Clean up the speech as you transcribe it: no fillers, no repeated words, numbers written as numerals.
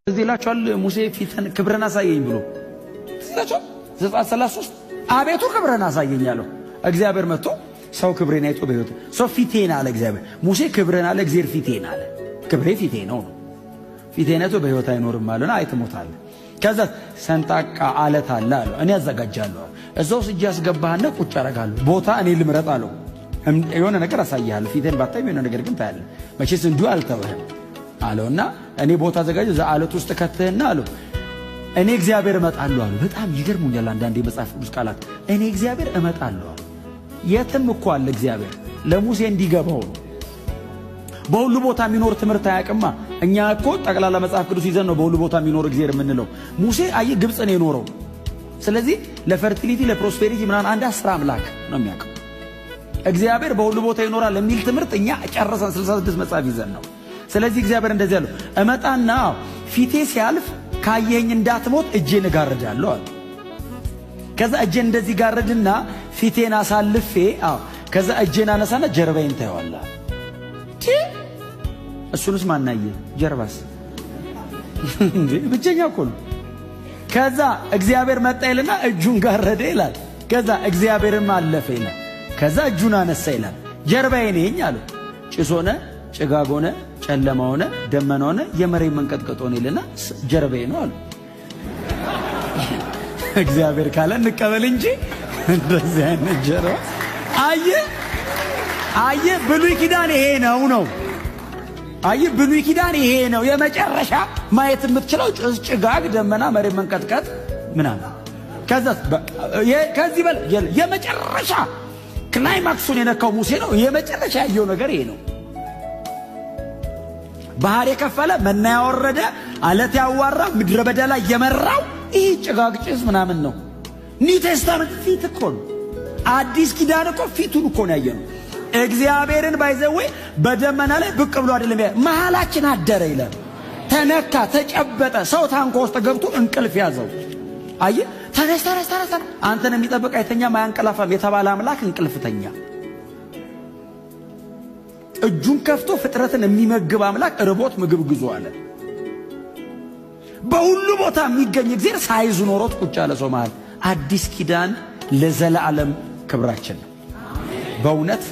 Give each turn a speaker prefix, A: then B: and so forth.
A: ትዝ ይላችኋል። ሙሴ ፊትህን ክብርህን አሳየኝ ብሎ ትዝ ይላችኋል። ዘጸአት 33 አቤቱ ክብርህን አሳየኝ አለው። እግዚአብሔር መጥቶ ሰው ክብሬን አይቶ በሕይወት ሰው ፊቴን አለ እግዚአብሔር። ሙሴ ክብርህን አለ፣ እግዚአብሔር ፊቴን አለ። ክብሬ ፊቴ ነው ነው ፊቴን አይቶ በሕይወት አይኖርም አለና አይ ትሞታለህ። ከዛ ሰንጣቃ አለት አለ አለው። እኔ አዘጋጃለሁ አለው። እዛ ውስጥ እጅ ያስገባህና ቁጭ አደርጋለሁ። ቦታ እኔ ልምረጥ አለው። የሆነ ነገር አሳይሃለሁ። ፊቴን ባታይም የሆነ ነገር ግን ታያለህ። መቼስ እንዲሁ አልተውህም አለውና እኔ ቦታ አዘጋጅ እዛ አለት ውስጥ ከትህና አለው። እኔ እግዚአብሔር እመጣለሁ አለው። በጣም ይገርሙኛል አንዳንድ የመጽሐፍ ቅዱስ ቃላት። እኔ እግዚአብሔር እመጣለሁ አለ። የትም እኮ አለ እግዚአብሔር። ለሙሴ እንዲገባው ነው። በሁሉ ቦታ የሚኖር ትምህርት አያውቅማ። እኛ እኮ ጠቅላላ መጽሐፍ ቅዱስ ይዘን ነው በሁሉ ቦታ የሚኖር እግዚአብሔር የምንለው። ሙሴ አየህ ግብፅ ነው የኖረው። ስለዚህ ለ fertility ለ prosperity ምናምን አንድ 10 አምላክ ነው የሚያውቀው። እግዚአብሔር በሁሉ ቦታ ይኖራል የሚል ትምህርት እኛ ጨርሰን 66 መጽሐፍ ይዘን ነው። ስለዚህ እግዚአብሔር እንደዚህ አለው፣ እመጣና ፊቴ ሲያልፍ ካየኸኝ እንዳትሞት እጄን እጋርዳለሁ አለ። ከዛ እጄን እንደዚህ ጋርድና ፊቴን አሳልፌ፣ አዎ፣ ከዛ እጄን አነሳና ጀርባዬን ታየዋለህ። እሱንስ ማናየ? ጀርባስ እንዴ ብቸኛ እኮ ነው። ከዛ እግዚአብሔር መጣ ይልና እጁን ጋረደ ይላል። ከዛ እግዚአብሔርም አለፈ ይላል። ከዛ እጁን አነሳ ይላል። ጀርባዬን ይኸኝ አለው። ጭስ ሆነ፣ ጭጋግ ሆነ፣ ጨለማ ሆነ፣ ደመና ሆነ፣ የመሬት መንቀጥቀጥ ሆነ ይልና ጀርባዬ ነው አሉ። እግዚአብሔር ካለ እንቀበል እንጂ እንደዚህ አይነት ጀርባ አየ አየ። ብሉይ ኪዳን ይሄ ነው ነው አየ ብሉይ ኪዳን ይሄ ነው። የመጨረሻ ማየት የምትችለው ጭስ፣ ጭጋግ፣ ደመና፣ መሬት መንቀጥቀጥ ምናምን። ከዛ ከዚህ በላይ የመጨረሻ climax ኡን የነካው ሙሴ ነው። የመጨረሻ ያየው ነገር ይሄ ነው። ባህር የከፈለ፣ መና ያወረደ፣ አለት ያዋራ፣ ምድረ በዳ ላይ የመራው ይህ ጭጋግ ጭስ ምናምን ነው። New Testament ፊት እኮ ነው። አዲስ ኪዳን እኮ ፊቱን እኮ ነው ያየነው። እግዚአብሔርን by the way በደመና ላይ ብቅ ብሎ አይደለም፣ መሃላችን አደረ ይላል። ተነካ፣ ተጨበጠ። ሰው ታንኳ ውስጥ ገብቶ እንቅልፍ ያዘው። አየህ፣ ተነስ ተነስ ተነስ፣ አንተን የሚጠብቅ አይተኛም አያንቀላፋም የተባለ አምላክ እንቅልፍ ተኛ። እጁን ከፍቶ ፍጥረትን የሚመግብ አምላክ ርቦት ምግብ ግዙ አለ። በሁሉ ቦታ የሚገኝ እግዚአብሔር size ኖሮት ቁጭ ያለ ሰው መሃል። አዲስ ኪዳን ለዘላለም ክብራችን ነው በእውነት።